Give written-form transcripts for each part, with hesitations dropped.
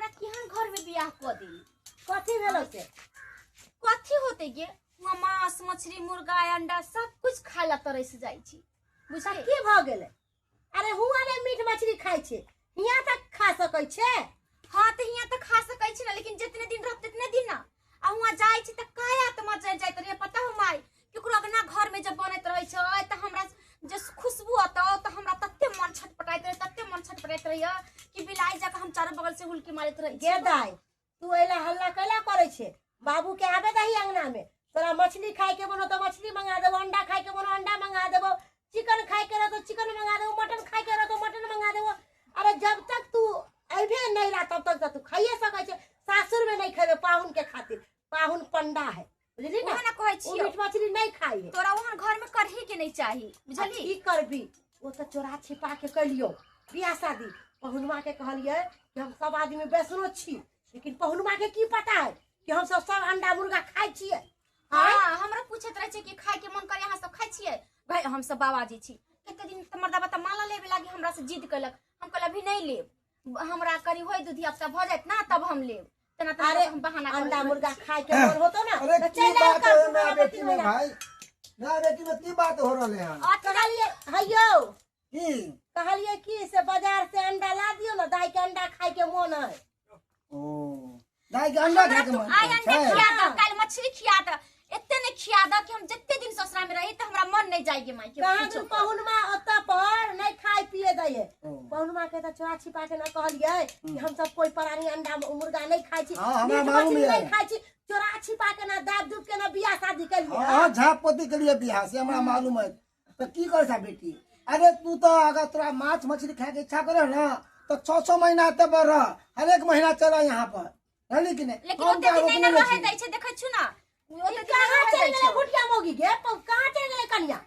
हमरा केहन घर में बियाह कऽ देली। कथी भेलो से? कथी होते गे, हुआं मांस मछली मुर्गा अंडा सब कुछ खाय ला तरस जाइ छी, बुझली? की भऽ गेलै? अरे हुआं ने मीट मछली खाइ छै, हियाँ तक खा सकै छै। हाँ तऽ हियाँ तऽ खा सकै छी ना, लेकिन जितने दिन रहब तितने दिन ना। आ हुआं जाइ छी तऽ काया तऽ मचल जाइत रहे, पता हो माय? केकरो अगना घर में जब बनैत रहै छै तऽ हमरा जे खुशबू अतौ तऽ हमरा तते मन छटपटाइत रहे, तते मन छटपटाइत रहैया कि बिलाई जाके हम चारू बगल से हुलकी मारैत रहै गे छी। दाइ, तू एला हल्ला कैला करै छै? बाबू के आबे दही अंगना में। तोरा मछली खाय के मन हो तो मछली मंगा देबो, अंडा खाय के मन हो अंडा मंगा देबो, चिकन खाय के रहो तो चिकन मंगा देबो, मटन खाय के रहो तो मटन मंगा देबो। अरे जब तक तू अबे नहीं ला तब तक तो तू खाइए सकै छै। सासुर में नहीं खेबे पाहुन के खातिर, पाहुन पंडा है, बुझली ना? ओहन ना कहै ओ छियौ। मीट मछली नहीं खाई है। तोरा ओहन घर में करही के नहीं चाही, बुझली? की करबी, ओ तो चोरा छिपा के कैलियो बियाह शादी। पहुनवा के कहलिए कि हम सब आदमी वैष्णो छी, लेकिन पहुनवा के की पता है कि हम सब सब अंडा मुर्गा खाइ छियै। हाँ, हमरा पूछैत रहै छै कि खाय के मन करे अहाँ सब खाइ छियै? भाई हम सब बाबाजी छी। कते दिन तऽ मर्दा बता माला लेबे लागी हमरा से जिद कैलक, हम कहल अभी नहीं लेब, हमरा करी होय दूधिया से भऽ जायत ना तब हम लेब। तना तना अरे, हम बहाना करैत अंडा रहै मुर्गा छी। खाय के मन होतो ना अरे तऽ की चलि आयल बात कर है दू नया महीना बेटी तीन में महीना। भाई, नया बेटी में की बात हो रहले हन? अथी कहलिए हैयो की कहलिए कि से बाजार से अंडा ला दियो ना, दाई के अंडा खाय के मन है। ओ दाई के अंडा हमरा खाय के तू मन आइ करै अंडा छै? खिया दऽ, काल्हि मछली खिया दऽ, एते नहि खिया दऽ कि हम जते दिन ससुरा में रही तऽ हमरा मन नहि जाय गे माय के कहाँ किछो दिन कर। पहुनमा ओतऽ पर नहीं खाय पिए दै है। ओ। पहुनमा के तऽ चोरा छिपा के ना कहलिए कि हम सब कोई प्राणी अंडा मुर्गा नहीं खाय छी, हाँ, हमरा मीट मालूम मछली है। नहीं खाय छी, चोरा छिपा के ना दाब दुब के ना बियाह शादी केलिए। हाँ, झाँप पोती के लिए बियाह से हमरा मालूम है। तो की कर सा बेटी? अरे तू तो अगर तोरा माछ मछली खाए के इच्छा करे ना तो 6-6 महीना तब रह, हर एक महीना चला यहाँ पर, रहली कि नहीं? लेकिन हम ओते तो दिन नहीं रोकने ना नहीं रहे छी। दै छै, देखै छु ना। ओते दिन कहाँ नहीं रहे चलि दै गेलै छै। भुटिया मौगी गे? कहाँ चलि गेलै कनिया?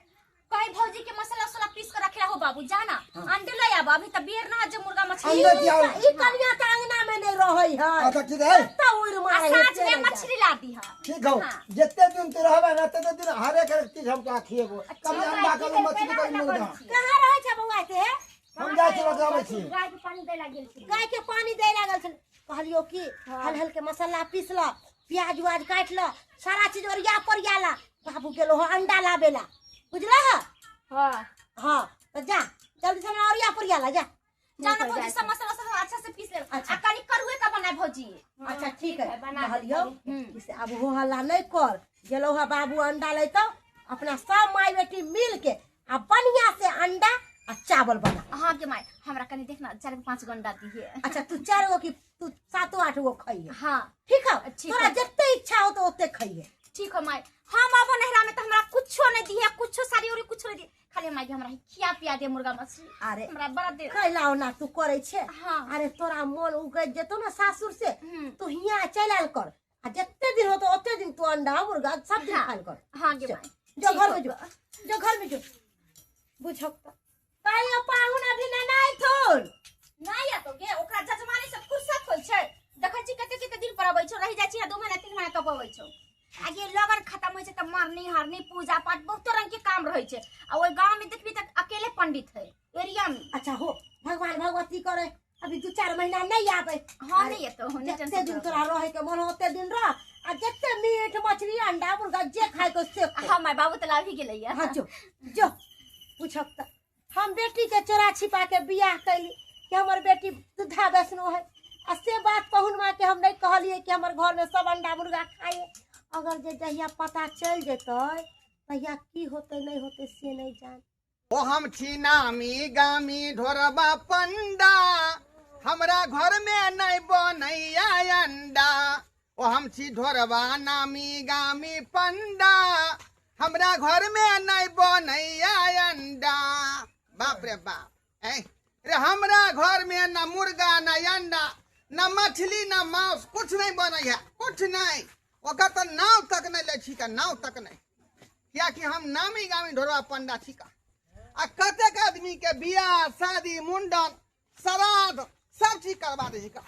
कहीं भौजी के मसाला उसाला पीस के रखे हो बाबू, जाना अंडे ले आब, अभी त बेर ना जे मुर्गा मछली। अंडे दिया। ई कनिया त अंगना में नहीं रहै है। अच्छा ठीक है। कत्ता उड़ि मारै है, साँझ में चलि जाय। मछली ला दी है। ठीक हो, हाँ। जितने दिन तू रहबे ना तते दिन हर एक एक चीज हम तोरा खिएबो, कभी अंडा कभी मछली कभी मुर्गा। कहाँ रहै छै बौआ से? हम जाइ छी लगाबै छी। गाय के पानी दै लागल छै। गाय के पानी दै लागल छै। कहलियो कि हल हल के मसाला पीस ल, प्याज उआज काटि ल, सारा चीज ओरिया पोरिया ला। बाबू गेलो हो अंडा लाबे ला, बुझला है? हाँ। हाँ, तो जा जल्दी से हमरा ओरिया पोरिया ला जा। जा ना भौजी, सब मसाला सब अच्छा से पीस ले। अच्छा। आ कनी करुए का बनाए भौजी। अच्छा ठीक है, बना दे। कहलियो कि से अब हो हल्ला नहीं कर, गेलो है बाबू अंडा लेतो, अपना सब माई बेटी मिल के आ बढ़िया से अंडा आ चावल बना। हाँ के माई, हमरा कनी देखना 4 5 गो अंडा दिहे। अच्छा तू 4 गो की तू 7 8 गो खाइहे। हाँ। ठीक है, ठीक तोरा है। जते इच्छा हो तो ओते खाइहे। ठीक है माई, हम अब नहरा में तो हमरा कुछो नहीं दिहे, कुछो साड़ी उड़ी कुछो नहीं दिहे, खाली माई हमरा खिया पिया दे मुर्गा मछली। अरे हमरा बड़ा दे। कैला ओना तू करै छे? हाँ। अरे तोरा मन उगज जेतो ना सासुर से, हम्म। तू हियां चलि आयल कर, आ जते दिन होतो ओते दिन तू अंडा मुर्गा सब दिन हाँ। खायल कर। हाँ गे चल, माई। जो ठीक घर में हो। जो, जो घर में जो। बुझक त कहियो पाहुन अभी ननाइ थोन। नहीं आतो गे, ओकरा जजमानी से फुर्सत होय छै। देखै छी कते कते दिन पर अबै छौ, रहि जाइ छी 2 महीना 3 महीना तब अबै छौ। आगे लगन खत्म होइ छै त मरनी हरनी पूजा पाठ बहुत रंग के काम रहै छै। आ ओइ गांव में देखबी त अकेले पंडित है एरिया में। अच्छा हो, भगवान भगवती करे अभी 2-4 महीना नहीं आबे। हाँ, नहीं एतो, नहीं जते टेंशन दिन करो। तोरा रहे के मन हो ओते दिन रह, आ जते मीट मछली अंडा मुर्गा जे खाय के से खो। हाँ, my बाबू त लाभी गेलैया। हाँ, जो जो पूछब त हम बेटी के चोरा छिपा के बियाह कैली कि हमर बेटी दूधा वैष्णो है, आ से बात पहुन माँ के हम नहीं कहलिए कि हमर घर में सब अंडा मुर्गा खाए। अगर जे जहिया पता चल जेतै तहिया की होतै नहीं होतै से नहीं जान। ओ हम छी नामी गामी ढोरबा पंडा, हमरा घर में नहीं बनैया अंडा। ओ हम छी ढोरबा नामी गामी पंडा, हमरा घर में नहीं बनैया अंडा। बाप रे बाप, ऐ रे हमरा घर में न मुर्गा न अंडा न मछली न मांस कुछ नहीं बनैया, कुछ नहीं। ओकर तो नाव तक नहीं लै छी का, नाव तक नहीं, कियाकि हम नामी गामी ढोरबा पंडा छी का। आ कतेक आदमी के बियाह शादी मुंडन श्राद्ध सब चीज करवा दै छी का।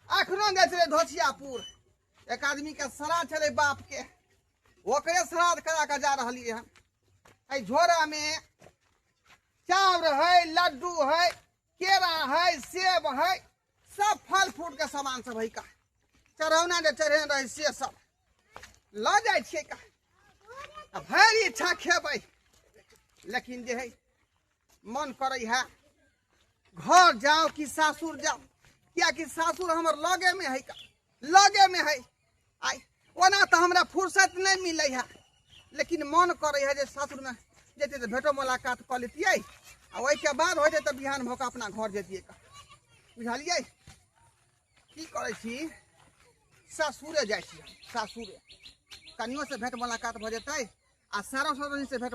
अखनो गेल छलै धोसियापुर, एक आदमी के श्राद्ध छलै बाप के, ओकरे श्राद्ध करा के जा रहलियै हन। एहि झोरा में चाउर है, लड्डू है, केरा है, सेब है, सब फल फ्रूट के सामान सब है का चढ़ौना जे चढ़ेने रहै से सब लऽ जाइ छियै का। आ भरि इच्छा खेबै, लेकिन जे है मन करै है घर जाओ कि सासुर जाओ, कियाकि सासुर हमर लगे में है का, लगे में है। आइ ओना तऽ हमरा फुर्सत नहि मिलै है, लेकिन मन करै है जे सासुर में जैतियै तऽ भेटो मुलाकात कऽ लेतियै, आ ओहिके बाद होइतै तऽ बिहान भऽ कऽ अपना घर जैतियै का। बुझलियै की करै छी? सासुरे जाइ छी, सासुरे कनियोसँ भेंट मुलाकात भऽ जेतै आ सारो सरोनीसँ भेंट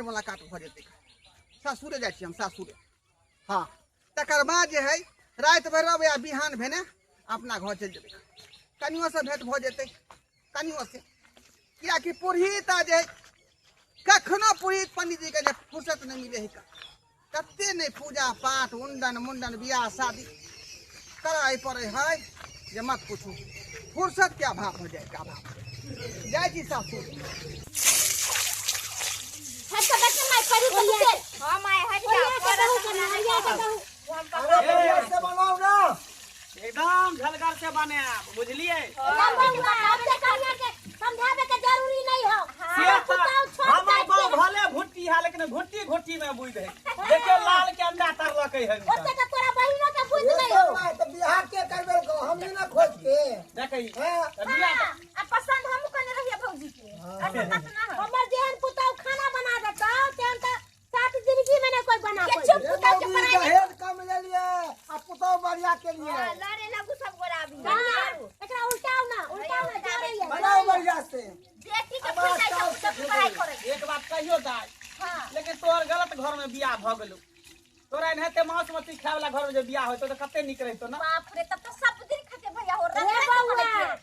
मुलाकात भऽ जेतै। सासुरे जाइ छी हम, सासुरे। हँ, तकर बाद जे है राति भरि रहबै आ बिहान भेने अपना घर चलि जेबै, कनियोसँ भेंट भऽ जेतै, कनियोसँ। कियाकि पुरहित जे है कखनो पुरहित पंडीजीके जे फुर्सत नहि मिलै है, कते नहि पूजा पाठ मुंडन मुंडन बियाह शादी कराय पड़े है जे मत पूछू, फुर्सत के अभाव हो जाए, अभाव जाइ छी सासुर। एकदम झलगर से बनायब, बुझलियै? समझावे के जरूरी नहीं हो। हमर बाप भले भुट्टी है, लेकिन भुट्टी घुट्टी में बुझ है। देखियो लाल के अंडा तरलकै है। ओते के तोरा बहिनो के बुझ नहीं हो। त बियाह के करबे को हम नहीं ना खोज के देखै। हां, आ पसंद हम कने रहिए भौजी के। ऐसा बात ना है। हमर जेहन पुतौ खाना बना देतौ तेहन त 7 जिंदगी में नहीं कोई बना के चुप पुतौ के पराई दहेज कम ले लिए आ पुतौ बढ़िया के लिए। हां, लड़े लगू सब गोरा अभी। एकरा उल्टाओ ना, उल्टाओ ना, जा रही है। बनाओ बढ़िया से बेटी के फुटाई के पुतौ के पढ़ाई करे। एक बात कहियो दाई, हां, लेकिन तोहर गलत घर में बियाह भ गेलौ। तोरा एनाहिते मांस मछली खाए वाला घर में जे बियाह होइतो त कते नीक रहितो ना। बाप रे, तब तो सब दिन खाते भैया हो रे बउआ,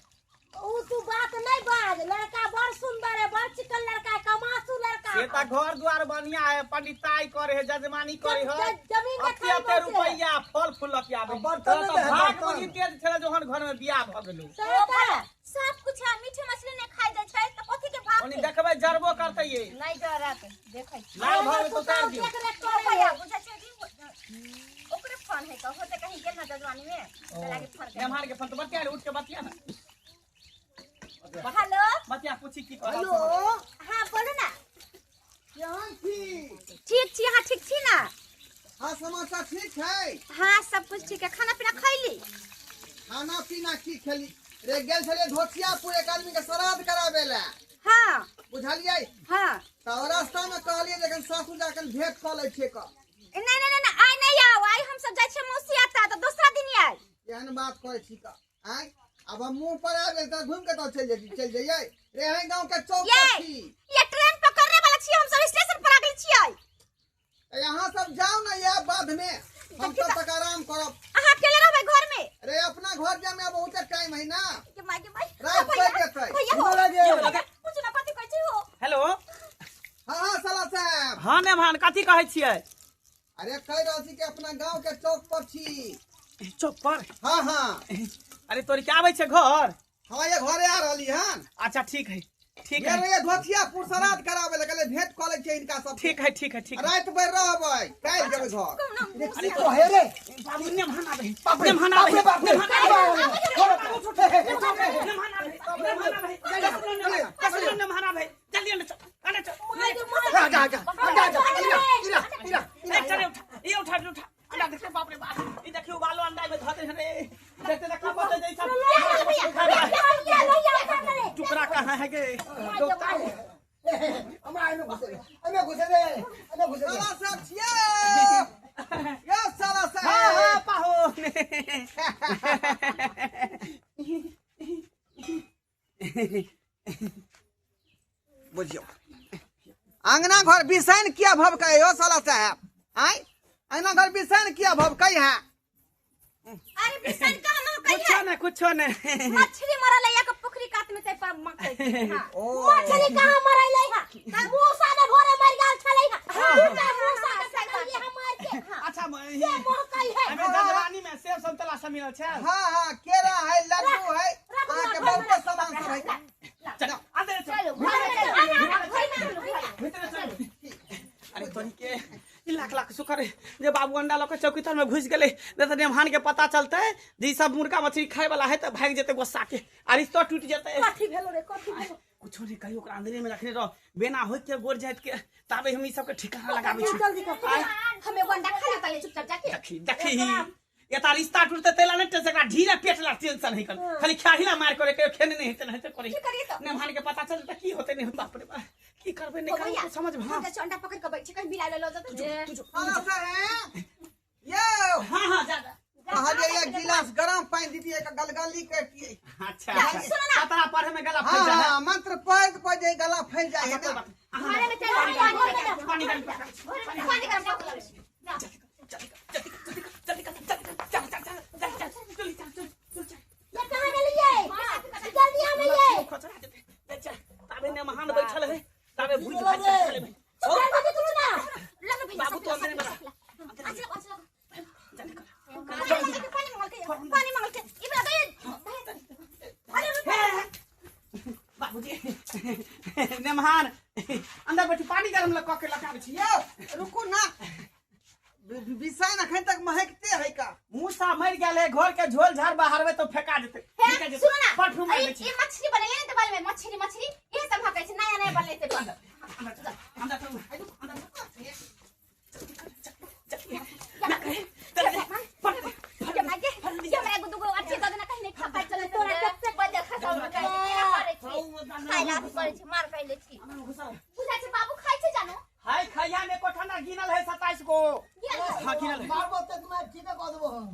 उ तू बात नहीं बाज। लड़का बड़ सुंदर है, बड़ चिकन लड़का है, कमासू लड़का से त घर द्वार बढ़िया है, पंडिताई करे है, जजमानी करे है, जमीन के अते अते रुपैया फल फूल लके आबे। बर्तन तोरा दे है, भाग बर्तन। बुद्धि तेज छले जोहन घर में बियाह भ गेलौ। सब कुछ है, मीठ मछली नहीं खाई जाय छै त कथि के भाग? ओनी देखबै जरबो करतै ये। नहीं जरत, देखै छी। लाल भर में उतार दियो। भैया बुझै छै कि ओकरे फोन है त होते कहीं गेल ना जजमानी में त लागे फोन कर। मेहमान के फोन त बतिया, उठ के बतिया ना। हेलो, बतिया पूछी की कहल। हेलो, हां बोलू ना। केहन छी? ठीक छी, हां ठीक छी ना। हां, समाचार ठीक है? हां, सब कुछ ठीक है। खाना पीना खैली? खाना पीना की खेली रे? गेल छलियै धोतियापुर एक आदमी के श्राद्ध कराबे ला। हां, बुझलियै? हां। त रास्ता में कहलियै जखन सासु जाकन भेंट क लै छियै क। नहीं नहीं नहीं, आइ नहीं आओ, आइ हम सब जाइ छियै मौसी आता त दोसरा दिन आइ। केहन बात करै छी क? आइ अब हम मुंह पर आबि गेल त घुमि के तो चलि जाइ, चलि जइयै रे। है गांव के चौक पर छी। ये ट्रेन पकड़ने वाला छी, हम सब स्टेशन पर आ गेल छियै। यहाँ सब जाओ ना, ये बाद में हम सब तक आराम करब। अहाँ अकेले रहबै घर में? रे अपना घर जाय में बहुत टाइम है ना। के माय के माय, रात पड़ि जेतै। भैया हो, लगे। पूछू ना कथि कहै छी हो। हेलो, हां हां साला साहब। हां मेहमान, कथि कहै छियै? अरे कहि रहल छी कि अपना गांव के चौक पर छी। चौक पर? हां हां। अरे तोरी के आबै छै घर? हां, ये घरे आ रहली हन। अच्छा ठीक है, ठीक है। गेल धोतियापुर श्राद्ध कराबे ला, कहले भेंट कऽ लै छियै हिनका सब। ठीक है, ठीक है, ठीक है। राति भरि रहबै, काल्हि जेबै घर। अरे तो हे रे बाबू मेहमान आबै, बाप रे, मेहमान आबै, बाप रे, मेहमान आबै, बाप रे। मेहमान आबै, मेहमान आबै, मेहमान आबै, जल्दी अंदर चल, अंदर चल। जा जा जा जा जा, इरा इरा इरा। ए चल उठा, ये उठा उठा अंडा। देखियो बाप रे बाप, ई देखियो बालो अंडा में धते रे, देखते देखा पते जैसा टुकड़ा कहाँ है गे? हमरा एमे घुसे दे, एमे घुसे दे, एमे घुसे दे। साला साहब छियै ये साला साहब। हां हां पाहो। बुझियो अंगना घर बिसैन किया भबकै हो साला साहब? आय अंगना घर बिसैन किया भबकै है? अरे बिसन कहाँ महकै कुछो है? नहीं, कुछो नहीं। मछली मरल है के पोखरी कात में ते पर मकै। हां, मछली कहाँ मरैलै हा? मूसा ने भोरे मर गेल छलै हा। दूटा मूसा के सकलियै हम मार के। अच्छा, से महकै है। हमें जजवानी में सेब संतला सब मिलल छै। हां हां, केरा है, लड्डू है, अहाँ के बहुत सामान सब है। चल अंदर चल, चलो घर में चलो, भीतर चल। अरे तोरी के ई लाख लाख शुक्र है जे बाबू अंडा लऽ के चौकी तर में घुसि गेलै, नहीं तऽ नेमहान के पता चलतै जे ई सब मुर्गा मछली खाय वाला है तऽ भागि जेतै गुस्सा के आ रिश्तो टूटि जेतै। कथी भेलो रे, कथी भेलो? कुछो नहीं कहियो, ओकरा अंदरे में रखने रह, बिना होइत के गोर जाइत के ताबे हम ई सबके ठिकाना लगाबै छी। जल्दी कर। हम एगो अंडा खा लेता, चुपचाप जाके। देखी देखी, एता रिश्ता टूटते तैला नहीं टेंशन, एकरा ढीला पेट ला टेंशन है कर, खाली खाही ला मार करे के खेने नहीं हेते नहीं हेते करे। की करिए तो? नेमहान के पता चलते की होते नहीं, बाप रे बाप, की करबे नहीं ओ करबे भैया, कुछ समझ में। हम जे अंडा पकड़ के बैठ कहीं बिलाई ल जाते। तू जो हेलो साहेब यो। हां हां, जा जा। कहलिए एक गिलास गरम पानी दीजिए, एक गलगली करतिए। अच्छा अच्छा, सुनो ना। पतरा पढ़े में गला फंस जाए। हाँ, मंत्र पढ़ पढ़ जे गला फंस जाए है कोई ना। बात नहीं। घरे में चल, पानी गरम, पानी गरम, घरे में पानी गरम कर। जा। जल्दी जल्दी जल्दी जल्दी चल चल चल चल चल जल्दी चल चल चल चल। ये कहाँ गेलियै? जल्दी आबियै। खचरा जेतै, चल ताबे ने महान बैठल है ताबे भुज भाज के खा लेबै। चल जल्दी करू ना। लग भैया, बाबू तो अंदर में बना। अच्छा अच्छा, जल्दी कर। पानी मंगल के, पानी मंगल के, पानी मंगल के, ई बड़ा दे। अरे रुक। बाबूजी नेमहान अंदर बैठी पानी गरम लग के लगाबै छी। यो रुकू ना, बिसाइन अखन तक महकते है का? मूसा मर गेल है, घर के झोल झाड़ बाहरबै तो फेंका जेतै। हे, निकल जेतै। सुनो ना, परफ्यूम मारि ई दै छी। ई मछली बनले ने दबाई में, मछली मछली ये सब हकै छै, नया नया बनले छै। अंदर चल, अंदर चल, अंदर चल, ना कहे चल के मागे के हमरा एगो दुगो अच्छे दऽ देना, कहीं नहीं खा पाइ चले तोरा कते बजे खसाउ के केना करे छी, खाइ ला करे छी, मार खाइ छी। बुझा छै बाबू खाइ छै जानो। हाय खैया में को ठंडा गिनल है 27 को। गिनल है। हाँ गिनल है। मारबो तऽ तुम्हारे ठीके कऽ देबो हम।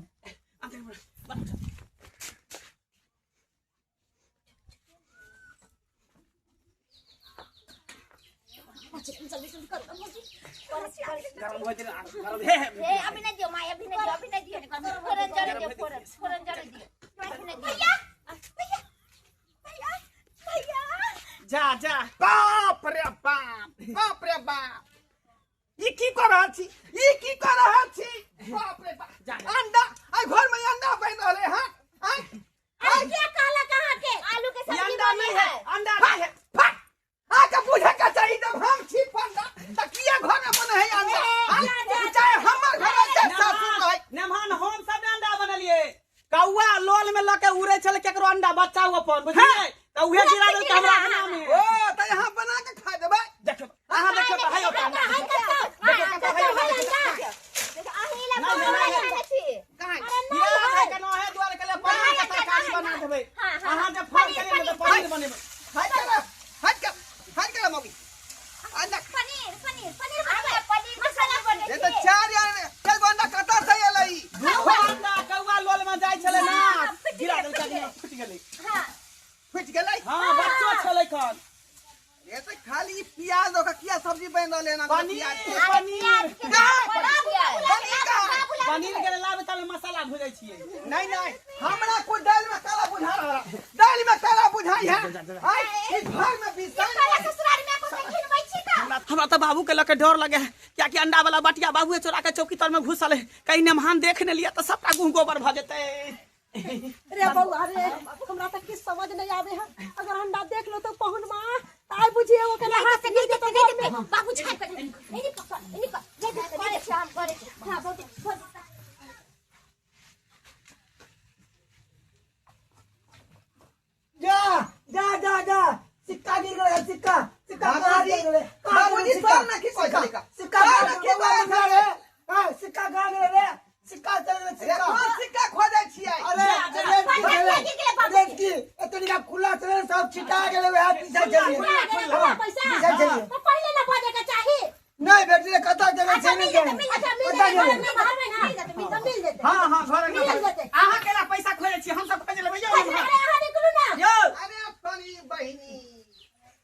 अंदर बना, बना। जल्दी जल्दी करू भौजी, गरम हो जेतै, गरम हे हे। ए अभी नहीं दियो माय, अभी नहीं दियो, अभी नहीं दियो, फोरन जरे दियो, फोरन फोरन जरे दियो, अभी नहीं दियो। भैया भैया भैया भैया जा जा। बाप रे बाप, बाप रे बाप, ई की कर रहल छी, ई की कर रहल छी? बाप रे बाप, जा, जा। अंडा आ घर में अंडा बन रहले हैं। आय अरे के कहलक अहाँके? आलू के ये सब्जी अंडा बनी नहीं है। है, अंडा नहीं है। फट आके बुझे के चाही, जब हम छी पंडा त किया घर में बने है अंडा? आय, चाहे हमर घर में चाहे सासुर रहे। नेमहान हम सब अंडा बनलिए, कौआ लोल में लके उड़े छल केकरो अंडा बच्चा अपन बुझलिए, त उहे गिरा देलकै हमरा अंगना में। ओ त यहाँ बना के खा देबै। देखो अहाँ देखो त है ओकरा। है कतौ? देखो कतौ है कतौ है ओकरा। अंडा? अही ला नहीं, बना नहीं, खाने छी। कहाँ? ये है के न है दुआर के लिए पनीर के तरकारी बना देबै। हाँ, हाँ। अहाँ जे फोन करिए त पनीर बनेबै। हट कर, हट कर, हट कर मौगी। अंडा पनीर पनीर पनीर बनबै, पनीर मसाला बने ये तो चार यार ने चार गो अंडा कतऽ से एलै? दू अंडा कौआ लोल में जाइ छलै ना, हाँ, फुटि गिरा गेलै, देलकै, फुटि गेलै। फुटि गेलै। हां फुटि गेलै। हां बच्चो छलै खन। ये तो खाली प्याज दऽ के किया सब्जी बनि रहलै एना? पनीर प्याज पनीर पनीर के लाबे तब मसाला भुजै छियै। नहीं नहीं, हमरा कोई दाल में काला बुझा रहा, दाल में काला बुझाई है। आय ई घर में बिसाइन काला ससुराल में को खिलबै छी का? हमरा तो बाबू के लके डर लगे है, क्या कि अंडा वाला बटिया बाबूए चोरा के चौकी तर में घुसल है, कहीं नेमहान देख ने लिया तो सबटा गुह गोबर भ जेतै। रे बौआ रे, हमरा तऽ किछु समझ नहीं आवे है। अगर अंडा देख लो तो पहुन माँ आइ बुझिए ओकरा हाथ नहीं गिर देते जेतौ नहीं घर देते में। बाबू छाप कर नहीं पकड़ नहीं पकड़ दे दे करे छी, हम करे छी। हां बहुत बहुत। जा जा जा जा, सिक्का गिर गेलै, सिक्का सिक्का कहाँ गिर गेलै? कहाँ बाबूजी, गेलै सिक्का? तोर ना की कहै छलै का? सिक्का तोर ना की कहै कहाँ छलै? गेलै रे? हाँ, सिक्का कहाँ गेलै रे? सिक्का चल गेलै रे सिक्का। कोन सिक्का खोजै छियै? अरे जा, जा। रेत की पंडा गेलै, गिर गेलै बाबूजी। रेत की एतनी का खुला चले सब छिटा गेलै, वएह पीछा चलिए। खुला गेलै, खुला पैसा। पीछा चलिए। तऽ पहिले ने बजै के चाही। नहीं बेटी रे, कतऽ गेलै अच्छा से मिल नहीं जेतै, जाने। मिल जेतै, मिल कतऽ जेतै, गेलै? घरमे भरबै ना, तऽ मिल जेतै। हां हां घर मिल जेतै। अहाँ केला पैसा खोजै छी, हम सब खोज लेबै यौ। अरे अहाँ निकलू ना। यौ अरे तोरी बहिनी,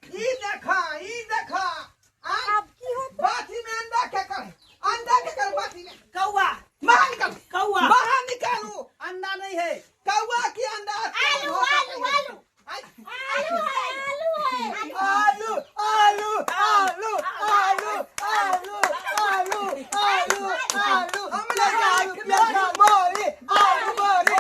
ई देखा, ई देखा, आय आब की होत? बाथी में अंडा के कर, अंडा के कर बाथी में। कौआ बाहर निकालू, कौआ बाहर निकालू। अंडा नहीं है, कौआ की अंडा? आलू आलू आलू आय, आलू है, आलू है। आलू आलू आलू आलू आलू आलू आलू आलू हमरा आलू प्याज मोरी आलू मोरी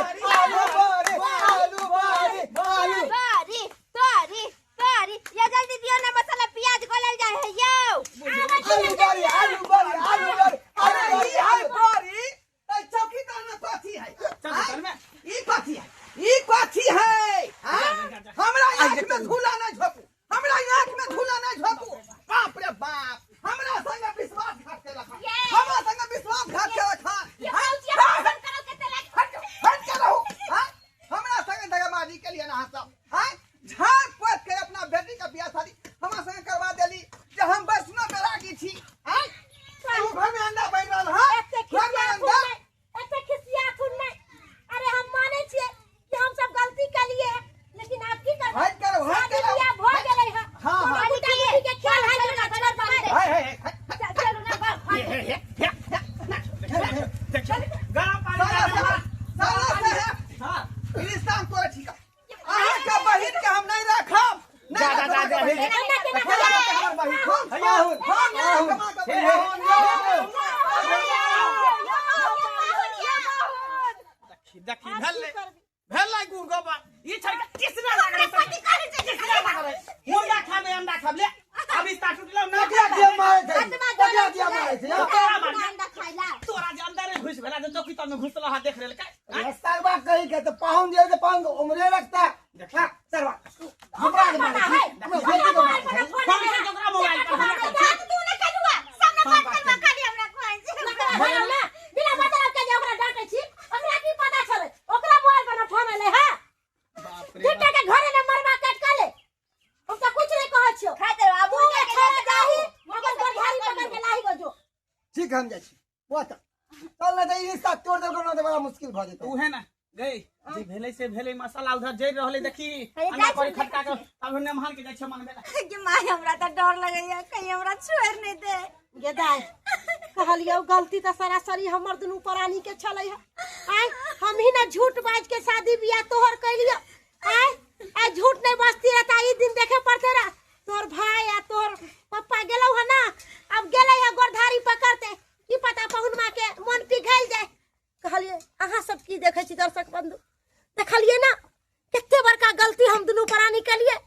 ठीक है, हम जाइ छी। बुआ चल चल, नहि तऽ ई रिश्ता तोड़ देलको ना तऽ बड़ा मुश्किल भऽ जेतौ। उहे ना गई, जे भेलै से भेलै, मसाला उधर जरि रहलै, देखी। अरे अंडा जाइ करी छी, खटका के तब नेमहान के जाइ छै मनबे ला। गे माय, हमरा तऽ डर लगैया कहीं हमरा छोड़ि नहि दे। गे दाय, कहलियौ गलती तऽ सरासरी हमर दुनू प्राणी के छलै है। आय हम ही ना झूठ बाज के शादी बियाह तोहर कैलियौ। आय आय झूठ नहीं बजती रहता, ई दिन देखे पड़ते रह। तोहर भाई आ तोहर पप्पा गेलौ है ना, अब गेलै है गोरधारी पकड़ते, की पता पहुनमा के मन पिघल जाए। कहलियै अहाँ सब की देखै छी दर्शक बंधु, देखलियै ना कते बड़का गलती हम दुनू प्राणी केलियै।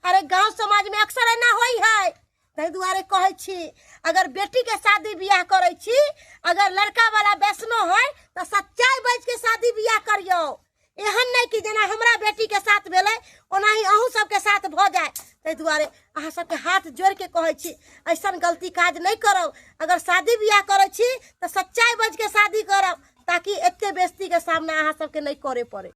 अरे गांव समाज में अक्सर एना होइ है, ताहि दुआरे कहै छी अगर बेटी के शादी बियाह करै छी, अगर लड़का वाला वैष्णो है तऽ सच्चाई बाजि के शादी बियाह करियौ। एहन नहि कि जेना हमरा बेटी के साथ भेलै ओनाही अहूँ सबके साथ भऽ जाए। ताहि दुआरे अहाँ सबके हाथ जोड़ि के कहै छी ऐसन गलती काज नहि करब। अगर शादी बियाह करै छी तऽ सच्चाई बाजि के शादी करब, ताकि एते बेइज्जती के सामना अहाँ सबके नहि करे पड़े।